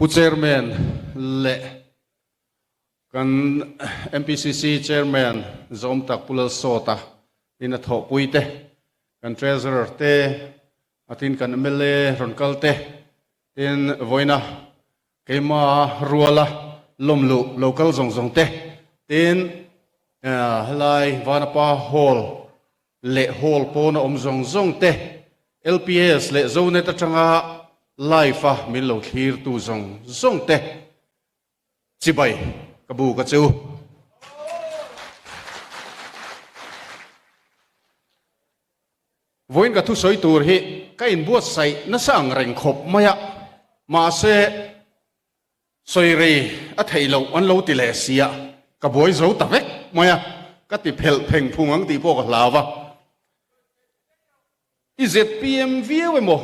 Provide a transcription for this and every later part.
Pu Chairman leh kan MPCC Chairman zawm tak Pu Lalsawta in a thawhpui te, kan Treasurer te, a tin kan mla rawn kal te, tin vawiina keima ruala lawmluh lo kal zawng zawng te, tin helai Vanapa Hall leh Hall pawna awm zawng zawng te, LPS leh Zonet atanga live a min lo thlirtu zawng zawng te chibai ka bu ka chu. Vawiin ka thusawi tur hi ka inbuatsaih nasa ang reng khawp mai a, mahse sawi rei a theih loh an lo ti leh si a, ka buai zo ta vek mai a, ka ti phelh pheng phung ang tih pawh ka hlau a. I zpm viau emaw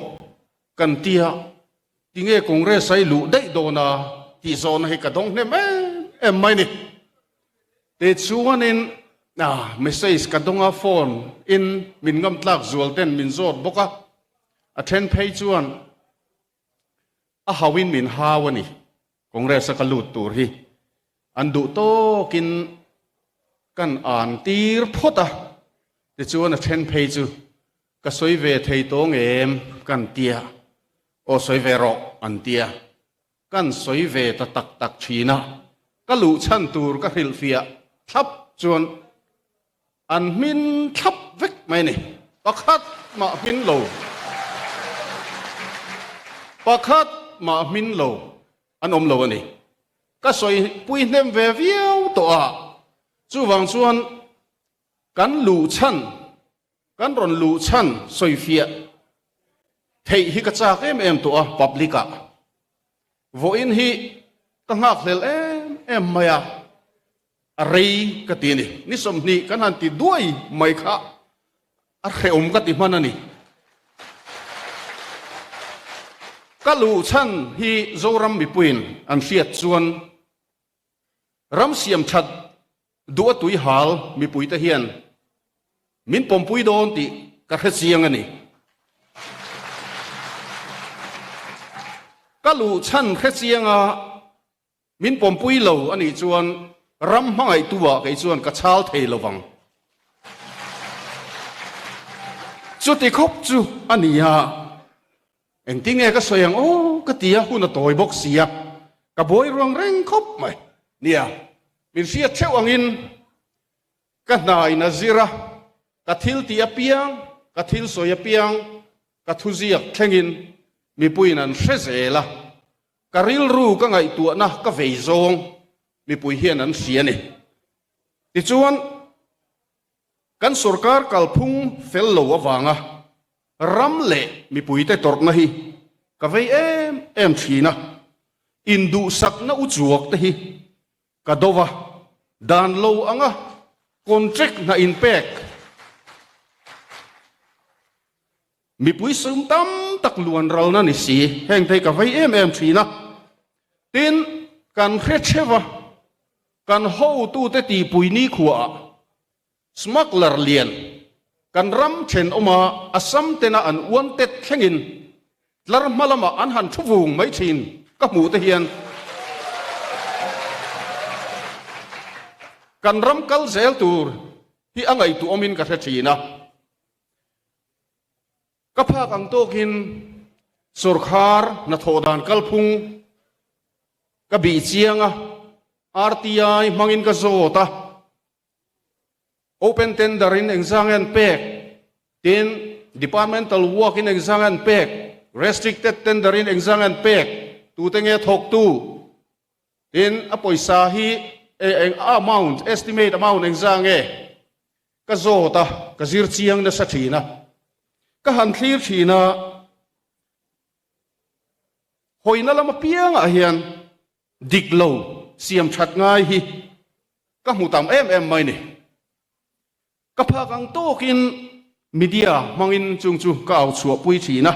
kan tia, tinge Congress a i luh daih dawn a tih zawhna hi ka dawng hnem em em mai ni. Tichuanin message ka dawng a, phone in min ngam tlak zual ten min zawt bawk a, a then phei chuan a hauin min hau a ni. Congress a ka lut tur hi an duh tawkin kan an tir phawt a, tichuan a then phei chu ka sawi ve thei tawng em kan tia, aw sawi ve rawh an tia, kan sawi ve ta tak tak thin a, ka luh chhan tur ka hrilhfiah thlap chuan An hmin thlap vek mai a ni. Pakhat mah hmin lo. Pakhat mah hmin lo an awm lo a ni. Ka sawi pui hnem ve viau tawh a, chuvang chuan kan luh chhan, kan rawn luh chhan sawifiah theih hi ka chak em em tawh a public ah. Vawiin hi ka nghakhlel em em mai a. A rei ka ti a ni. Ni 20 kan han ti duai mai kha a hrehawm ka ti hman a ni. Ka luh chhan hi Zoram mipuiin an hriat chuan ram siam that duh a tui hal mipuite hian min pawmpui dawn tih ka hre chiang a ni. Ka luh chhan hre chianga Min pawmpui lo a nih chuan ram hmangaihtu ah kei chuan ka chhal thei lo vang. Chuti khawp chu a ni a, engtinge ka sawi ang aw ka ti a, hun a tawi bawk si a, ka buai ruang reng khawp mai. Nia, min hriat theuh angin ka hna in a zir a, ka thil tih apiang, ka thil sawi apiang, ka thuziak thlengin mipuiin an hre zel a, Ka rilru ka ngaihtuahna ka vei zawng mipui hian an hria a ni. Tichuan, kan sorkar kalphung fel lo avanga ram leh mipuite tawrhna hi ka vei em em thin a, induhsakna uchuak te hi ka do va, dan lo anga contract hna inpek Mipui sum tam tak luan ralna ni si, heng te hi ka vei em em thin a. Tin, kan hre theuh a, kan hotute tihpui nikhuaah smuggler lian kan ram thenawma Assam tena an uan tet thlengin tlar hma lamah an han thu vung mai thin ka hmuh te hian kan ram kal zel tur hi a ngaihtuahawmin ka hre thin a. Ka phak ang tawkin sawrkhar hnathawh dan kalphung ka bih chiang a, RTI hmangin ka zawt a, open tender in engzang an pek, tin departmental work in engzang an pek, restricted tender in engzang an pek, tute nge thawktu, tin a pawisa hi eng amount, estimate amount engzang nge. Ka zawt a, ka zir chiang nasa thin a, ka han thlir thin a, hawina lam apiangah hian dik lo siam that ngai hi ka hmu tam em em mai ni. Ka phak ang tawkin media hmangin chung chu ka au chhuahpui thin a,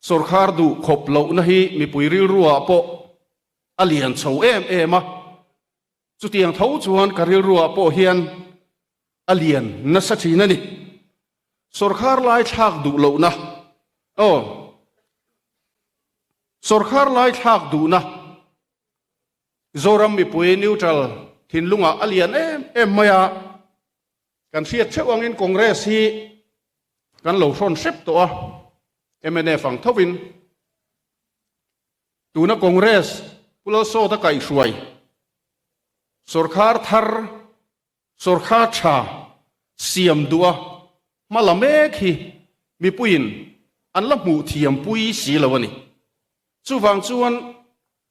sawrkhar duh khawp lohna hi mipui rilruah pawh a lian chho em em a. Chutiang tho chuan ka rilruah pawh hian a lian nasa thin a ni. Sawrkhar lai thlak duh lohna aw. Sawrkhar lai thlak duhna Zoram mipui neutral thinlungah a lian em em mai a, kan hriat theuh angin Congress hi kan lo hrawn hrep tawh a, mnf ang thovin. Tuna Congress Pu Lalsawta kaihhruai sawrkhar thar Sawrkhar tha siam duh a hma la mek hi mipuiin an la hmuh thiam pui si lo a ni. Chuvang chuan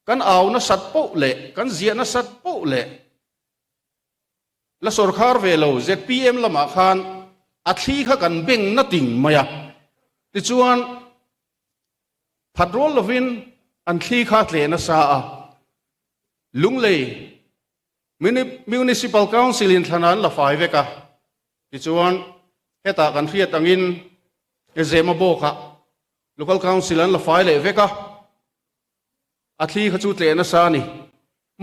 kan au nasat poh leh kan ziah nasat poh leh la sawrkhar ve lo zpm lamah khan a thli kha kan beng na ting mai a. Tichuan phat rual lovin an thli kha a tleh nasa a, Lunglei Municipal Council in thlan an la fai vek a, tichuan hetah kan hriat angin Zemabawkah Local Council an la fai leh vek a, a thli kha chu tleh nasa a ni.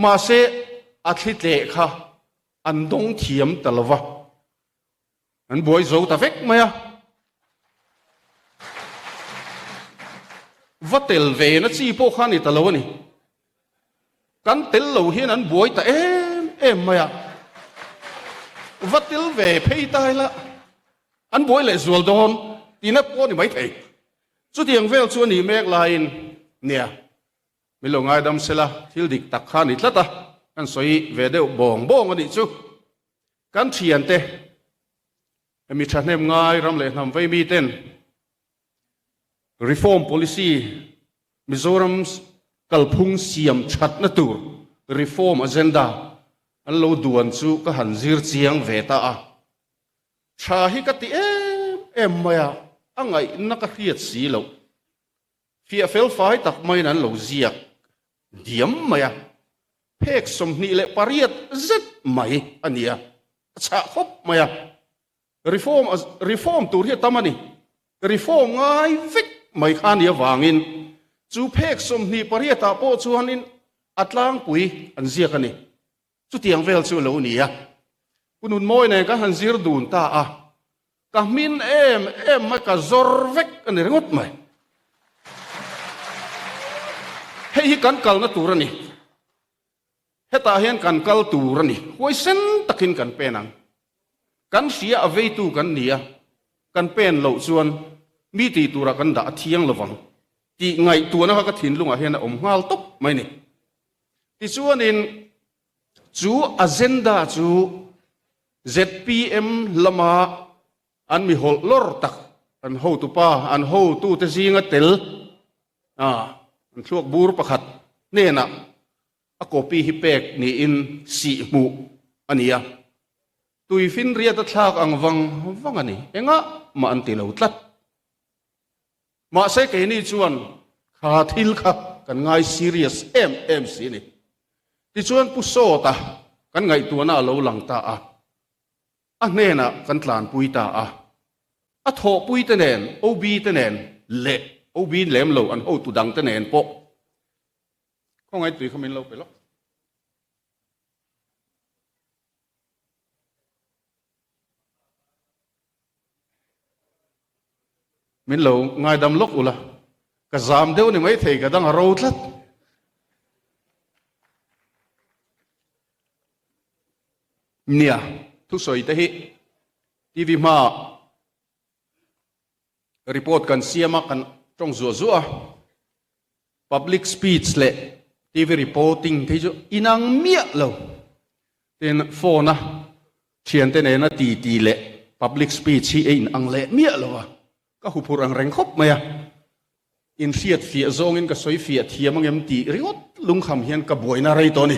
Mahse a thli tleh kha an dawng thiam ta lo va, an buai zo ta vek mai a. Va tel ve na chi pawh kha a ni ta lo a ni. Kan tel lo hian an buai ta em em mai a, va tel ve phei ta ila an buai leh zual dawn tihna pawh a ni maithei. Chutiang vel chu a nih mek laiin nia, min lo ngaidam sela thil dik tak kha a ni tlat a, kan sawi ve deuh bawng bawng a nih chu. Kan thiante, mi thahnem ngai ram leh hnam vei miten Reform Policy, Mizoram kalphung siam thatna tur reform agenda an lo duan chu ka han zir chiang ve ta a. Tha hi ka ti em em mai a, a ngaihna ka hriat si loh. Fiah fel fai tak maiin an lo ziak diam mai a, phek 28 zet mai a ni a, a chhah khawp mai a. Reform reform tur hi a tam a ni. Reform ngai vek mai kha a nih avangin chu phek 28 ah pawh chuanin a tlangpui an ziak a ni. Chutiang vel chu a lo ni a. Pu Nunmawi nen kan han zir dun ta a, ka hmin em em mai, ka zawr vek a ni ringawt mai. Hei hi kan kalna tur a ni. Hetah hian kan kal tur a ni. Huaisen takin kan pen ang. Kan hria a veitu kan ni a, kan pen loh chuan mi tih turah kan dah a thiang lovang tih ngaihtuahna kha ka thinlungah hian a awm nghal tawp mai ni. Tichuanin chu agenda chu zpm lama an mi hawlh lawr tak, an hotupa, an hotute zinga tel an thluak bur pakhat hnenah a copy hi pek niin sih hmuh a ni a, tuifinriat a thlak ang vang vang a ni, engah mah an ti lo tlat. Mahse keini chuan kha thil kha kan ngai serious em em si a ni. Tichuan Pu Sawta kan ngaihtuahna a lo lang ta a, a hnenah kan tlanpui ta a, a thawhpui te nen, OB te nen leh OB lem lo an hotu dang te nen pawh Khawngaih tui kha min lo pe lawk. Min lo ngaidam lawk ula, ka zam deuh ni maithei ka dang a ro tlat. Nia, thusawi te hi TV hmaah Report kan siam a, kan tawng zuah zuah a. Public speech leh TV reporting te hi chu inang miah lo. Tin, phone a thiante nena titi leh public speech hi a inang leh miah lo a. Ka huphurh ang reng khawp mai a. Inhriat fiah zawngin ka sawi fiah thiam angem tih ringawt lungkham hian ka buaina rei tawh a ni.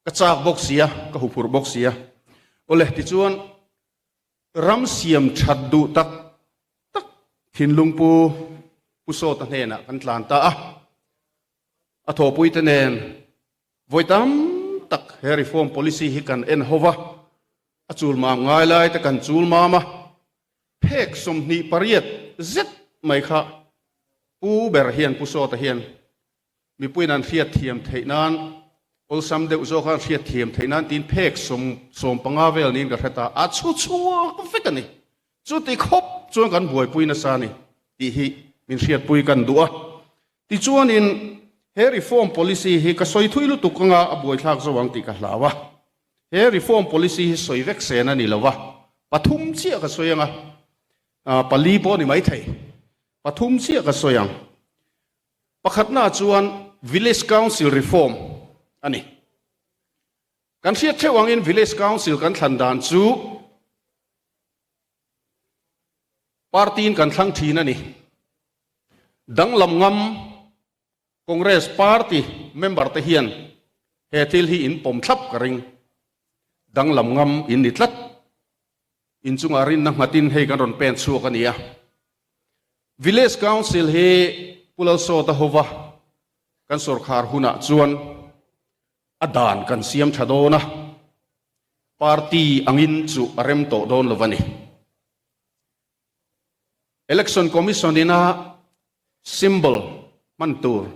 Ka chak bawk si a, ka huphurh bawk si a. Awle, tichuan Ram siam that duh tak tak thinlung pu Pu Sawta hnenah kan tlan ta a, a thawhpuite nen vawi tam tak he reform policy hi kan en ho va, a chul mam ngai lai te kan chul mam a, phek 28 zet mai kha Pu ber hian Pu Sawta hian Mipuiin an hriat thiam theih nan, awlsam deuh zawka an hriat thiam theih nan tiin phek 15 vel niin ka hre ta, a chhu chhuak vek a ni. Chuti khawp chuan kan buaipui nasa a ni tih hi min hriatpui kan duh a. Tichuanin, he reform policy hi ka sawi thui lutuk anga a buaithlak zo ang tih ka hlau a. He reform policy hi sawi vek sen a ni lo va, pathum chiah ka sawi anga, pali pawh a ni maithei, pathum chiah ka sawi ang. Pakhatnaah chuan Village Council Reform a ni. Kan hriat theuh angin Village Council kan thlan dan chu Party-in kan thlang thin a ni. Danglam ngam Congress Party member te hian he thil hi in pawm thlap ka ring. Danglam ngam in ni tlat. In chungah rinna nghatin hei kan rawn pen chhuak a ni a. Village Council hi Pu Lalsawta hova kan sawrkhar hunah chuan A dan kan siam tha dawn a, party angin chu a rem tawh dawn lo a ni. Election Commission ina symbol hman tur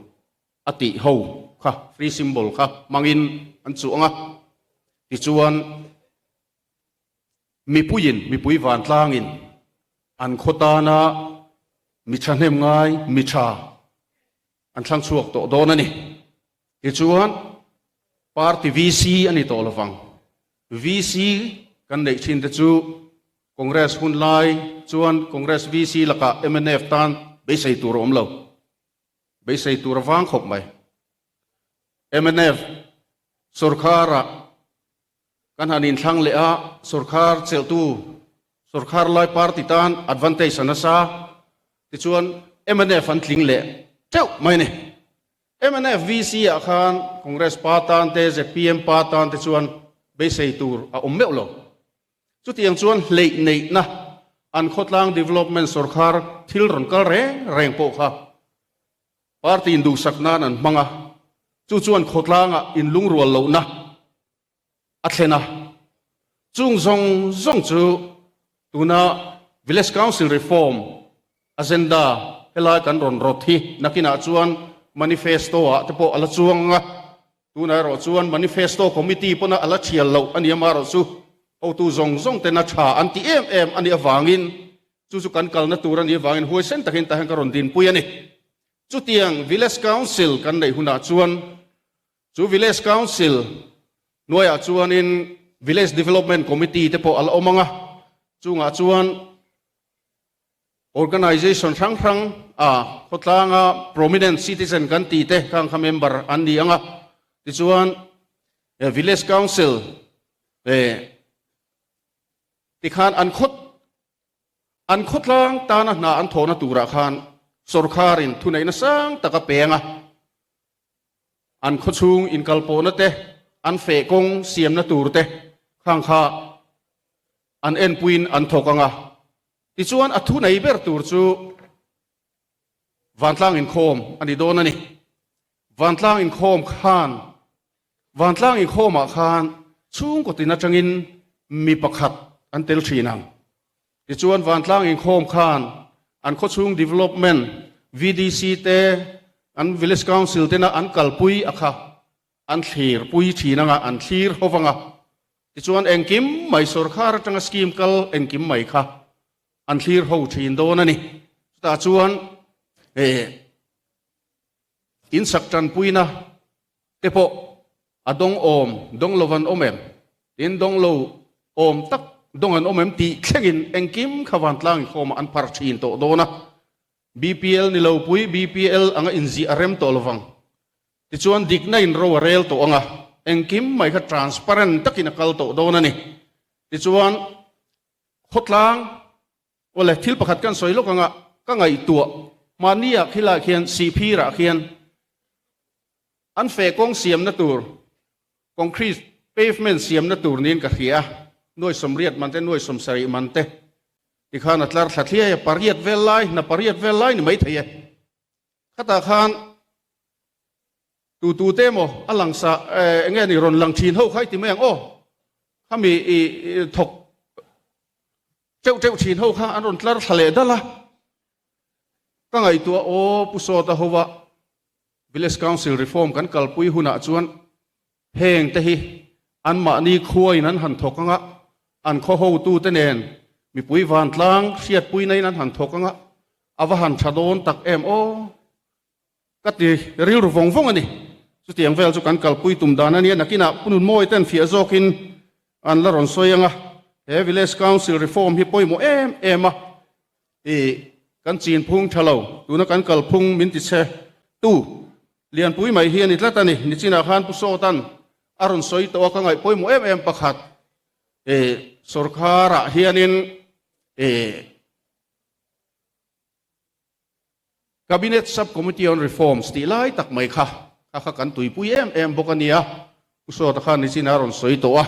a tih ho kha, free symbol kha hmangin an chuh ang a, tichuan mipuiin, mipui vantlangin an khaw tana mi thahnem ngai, mi tha An thlang chhuak tawh dawn a ni. Tichuan, Party VC a ni tawh lovang. VC kan neih thin te chu Congress hun lai chuan Congress VC lakah mnf tan beisei tur a awm lo. Beisei tur a vang khawp mai. Mnf sorkharah Kan han inthlang leh a, sorkar chelhtu, sorkar lai party tan advantage a nasa. Tichuan mnf an tling leh teuh mai a ni. Mnf VC ah khan Congress pa tan te, zpm pa tan te chuan beisei tur a awm meuh lo. Chutiang chuan hleih neihna an khawtlang development sorkar thil rawn kal reng reng pawh kha party induhsak nan an hmang a, chu chuan khawtlangah inlungrual lohna a thlen a, chung zawng zawng chu tuna Village Council Reform agenda helai kan rawn rawt hi nakinah chuan manifesto ah te pawh a la chuang ang a, tunah erawh chuan manifesto committee pawna a la thial loh a ni amaherawh chu hotu zawng zawng tena tha an ti em em a nih avangin chu chu kan kalna tur a nih avangin huaisen takin tah hian ka rawn dinpui a ni. Chutiang Village Council kan neih hunah chuan Chu Village Council hnuaiah chuanin Village Development Committee te pawh a la awm ang a, chungah chuan organisation hrang hrang a khawtlanga prominent citizen kan tih te khang kha member an ni ang a, tichuan Village Council tikhan an khaw an khawtlang tana hna an thawhna turah khan sorkharin thuneihna sang tak a peng a. An khawchhung inkalpawhna te, an feh kawng siamna tur te khang kha an enpuiin an thawk ang a. Tichuan a thu nei ber tur chu vantlang inkhawm a ni dawn a ni. Vantlang inkhawm khan, vantlang inkhawmah khan chhungkaw tin atangin mi pakhat an tel thin ang. Tichuan vantlang inkhawm khan an khawchhung development, VDC te, an Village Council tena an kalpui a kha an thlir pui thin anga, an thlir ho vanga. Tichuan engkim mai sorkar atanga scheme kal engkim mai kha an thlir ho thin dawn a ni. Chutah chuan insak tanpuina te pawh a dawng awm, dawng lo an awm em? Tin, dawng lo awm tak dawng an awm em tih thlengin engkim kha vantlang inkhawmah an phar thin tawh dawn a. BPL ni lo pui, BPL anga inzih a rem tawh lovang. Tichuan dikna in ro a rel tawh ang a, engkim mai kha transparent takin a kal tawh dawn a ni. Tichuan khawtlang Awle, thil pakhat kan sawi lawk anga ka ngaihtuah mahniah khilaiah khian Sihphirah khian an feh kawng siamna tur concrete pavement siamna tur niin ka hria a, nuai 80 man te, nuai 70 man te tikhan a tlar thla thliai a, pariat vel lai, hna pariat vel lai ni maithei e. Khatah khan tu tu te emaw a langsa eng nge ni rawn lang thin ho kha i ti mai ang aw, khami i thawk teuh teuh thin ho kha an rawn tlar thla leh dal a, ka ngaihtuah aw Pu Sawta hova Village Council Reform kan kalpui hunah chuan heng te hi anmahni khuain an han thawk anga, an khaw hotute nen mipui vantlang hriatpuina in an han thawk anga, a va han tha dawn tak em aw. Ka ti rilru vawng vawng a ni. Chutiang vel chu kan kalpui tum dan a nia, nakinah Pu Nunmawi ten fiah zawkin an la rawn sawi ang a, he Village Council Reform hi pawimawh em em a, i kan chin phung tha lo, tuna kan kalphung min ti chhe tu lianpui mai hi a ni tlat a ni. Nichinah khan Pu Sawtan a rawn sawi tawh a, ka ngaih pawimawh em em pakhat, i sorkarah hianin i Cabinet Sub-Committee on Reforms tih lai tak mai kha kha kha kan tuipui em em bawk a nia, Pu Sawta khan nichin a rawn sawi tawh a.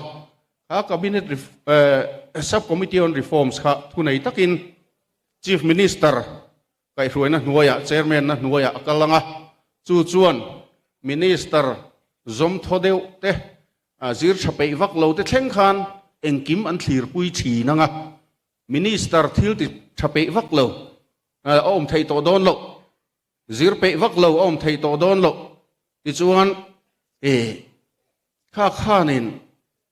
Kha Cabinet Sub-Committee on Reforms kha thunei takin Chief Minister kaihhruaina hnuaiah, Chairman-na hnuaiah a kal ang a, chu chuan Minister zawmthaw deuh te, zir tha peih vak lo te thleng khan engkim an thlirpui thin ang a. Minister thil ti tha peih vak lo a awm theih tawh dawn loh, zir peih vak lo a awm theih tawh dawn loh tichuan e kha khanin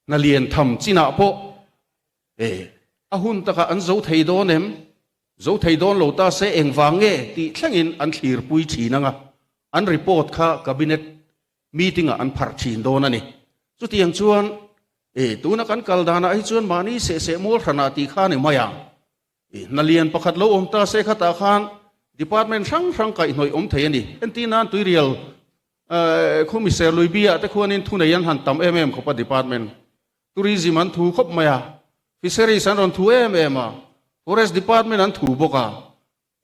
hna lian tham chinah pawh e a hun takah an zo thei dawn em, zo thei dawn lo ta se engvang nge tih thlengin an thlirpui thin ang a, an report kha cabinet meeting ah an pharh thin dawn a ni. Chutiang chuan e tuna kan kal danah hi chuan mahni seh seh mual hranah tih kha a ni mai ang. E hna lian pakhat lo awm ta se khatah khan department hrang hrang kaihhnawih awm thei a ni. Entir nan tuirial khumi serlui biah te khuanin thunei an han tam em em khawp a department. Tourism an thu khawp mai a, fisheries an rawn thu em em a, forest department an thu bawk a.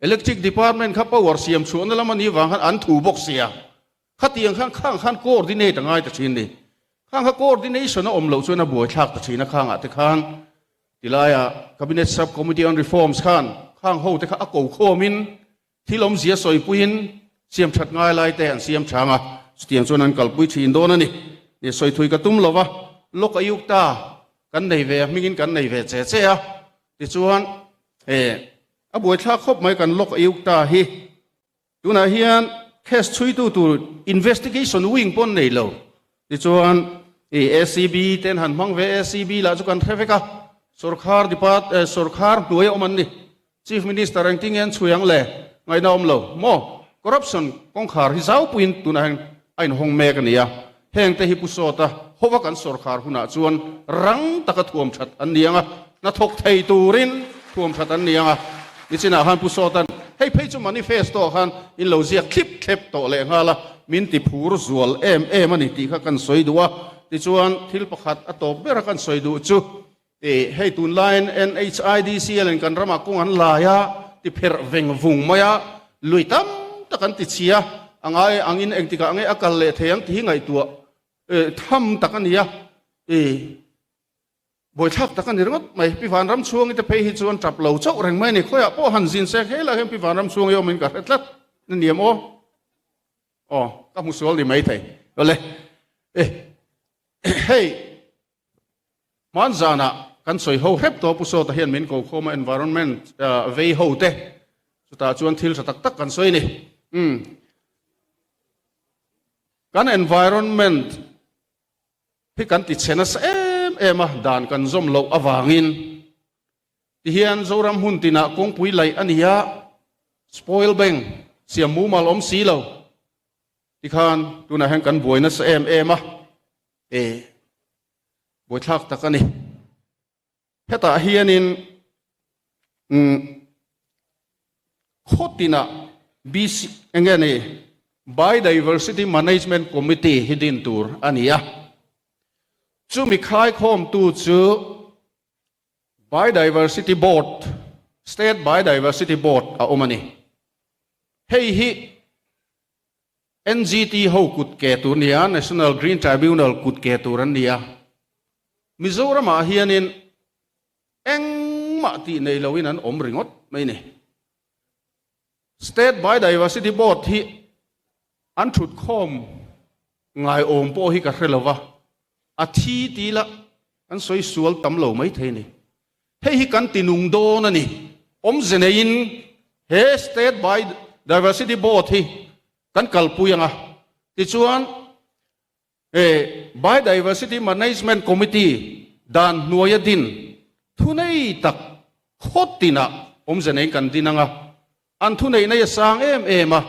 Electric department kha power siam chhuahna lam a nih vang khan an thu bawk sia. Khatiang khan khang khan coordinate a ngai ta thin ni. Khang kha coordination a awm loh chuan a buaithlak ta thin a khangah te khan tilaia Cabinet Sub Committee on Reforms khan khang ho te kha a ko khawmin thil awmzia sawipuiin siam that ngai lai te an siam chang a, chutiang chuan an kalpui thin dawn a ni. Ni sawi thui ka tum lo va, Lok Ayukta kan nei ve a, hmingin kan nei ve che che a, tichuan he A buaithlak khawp mai kan Lok Ayukta hi. Tunah hian case chhuitu tur investigation wing pawh an nei lo. Tichuan i ACB te an han hmang ve, ACB lah chu kan hre vek a, sorkar depart sorkar hnuai a awm an ni. Chief Minister engtin nge an chhui ang le? Ngaihna awm lo maw? Corruption kawngkhar hi zaupuiin tunah hian a inhawng mek a ni a. Heng te hi Pu Sawta hova kan sorkar hunah chuan rang taka thuam that an ni ang a, hnathawk thei turin thuam that an ni ang a. Nichinah khan Pu Sawta'n hei phei chu manifesto ah khan in lo ziak thlip thlep tawh leh nghal a, min ti phur zual em em a ni tih kha kan sawi duh a. Tichuan thil pakhat a tawp bera kan sawi duh chu Tih hei tunlaiin NHIDCL in kan ramah kawng an lai a, ti pherh veng vung mai a, lui tam tak an ti chhia, a ngai angin engtikah nge a kal leh thei ang tih hi ngaihtuah tham tak a ni a, i buaithlak tak a ni ringawt mai. Pi Vanramchhuangi te phei hi chuan tap lo chauh reng mai a ni, khawiah pawh han zin se hei lah hian Pi Vanramchhuangi awmin ka hre tlat a ni em aw? Aw, ka hmu sual ni maithei. Awle, e hei. Hman zanah kan sawi ho hrep tawh Pu Sawta hian min ko khawm a environment vei ho te chutah chuan thil tha tak tak kan sawi a ni. Umm kan environment hi kan ti chhe nasa em em a dan kan zawm loh avangin tihian Zoram hmun tinah kawngpui laih a ni a, spoil bank siam mumal awm si lo tikhan tunah hian kan buai nasa em em a. E, buaithlak tak a ni. Hetah hianin umm khaw tinah BC eng nge ni Biodiversity Management Committee hi din tur a ni a. Chumi khaikhawmtu chu Biodiversity Board, State Biodiversity Board a awm a ni. Hei hi NGT ho kut ke tur a ni a, National Green Tribunal kut ke tur an ni a. Mizoramah hianin engmah tih nei loin an awm ringawt mai ni. State Biodiversity Board hi an thut khawm ngaiawm pawh hi ka hre lo va, a thi ti la an sawi sual tam lo mai thei a ni. Hei hi kan ti nung dawn a ni. Awmze neiin he State Biodiversity Board hi kan kalpui ang a. Tichuan, he Biodiversity Management Committee dan hnuaia din thunei tak khaw tinah awmze neiin kan din ang a. An thuneihna hi a sang em em a.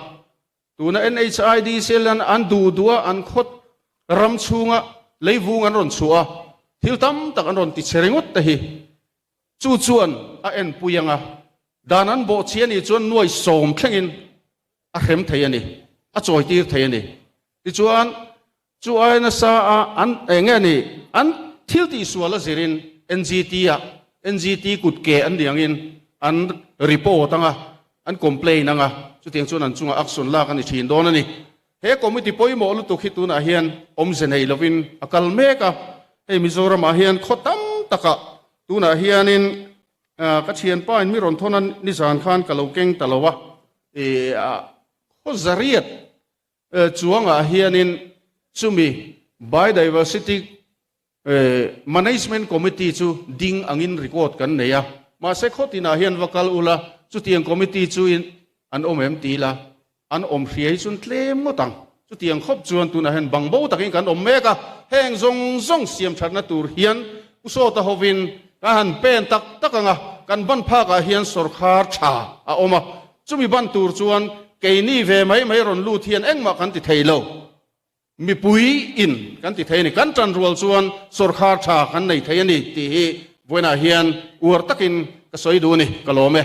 Tuna NHIDC hian an duh duh a, an khaw ram chhunga leivung an rawn chhuah a, thil tam tak an rawn ti che ringawt te hi chu chuan a enpui ang a, dan an bawh chi a nih chuan nuai sawm thlengin a hrem thei a ni, a chawitir thei a ni. Tichuan, chu ai nasa a an eng nge ni, an thil tihsual a zirin NGT ah NGT kut ke an ni angin an report ang a, an complain ang a, chutiang chuan an chungah action lak a ni thin dawn a ni. He committee pawimawh lutuk hi tunah hian awmze nei lovin a kal mek a, hei Mizoramah hian khaw tam takah tunah hianin ka thianpa in mi rawn thawn a nizan khan ka lo keng ta lo a, ih khaw zariat chuangah hianin chumi Biodiversity Management Committee chu ding angin record kan nei a, mahse khaw tinah hian va kal ula chutiang committee chu in an awm em ti ila an awm hria hi chuan tlem ngawt ang. Chutiang khawp chuan tunah hian bang bo takin kan awm mek a, heng zawng zawng siam thatna tur hian Pu Sawta hovin kan han pen tak tak ang a, kan ban phakah hian sawrkhar tha a awm a, chumi ban tur chuan keini ve mai mai rawn lut hian engmah kan ti thei lo. Mipui in kan ti thei a ni, kan tan rual chuan sawrkhar tha kan nei thei a ni tih hi vawiinah hian uar takin ka sawi duh a ni, ka lawm e.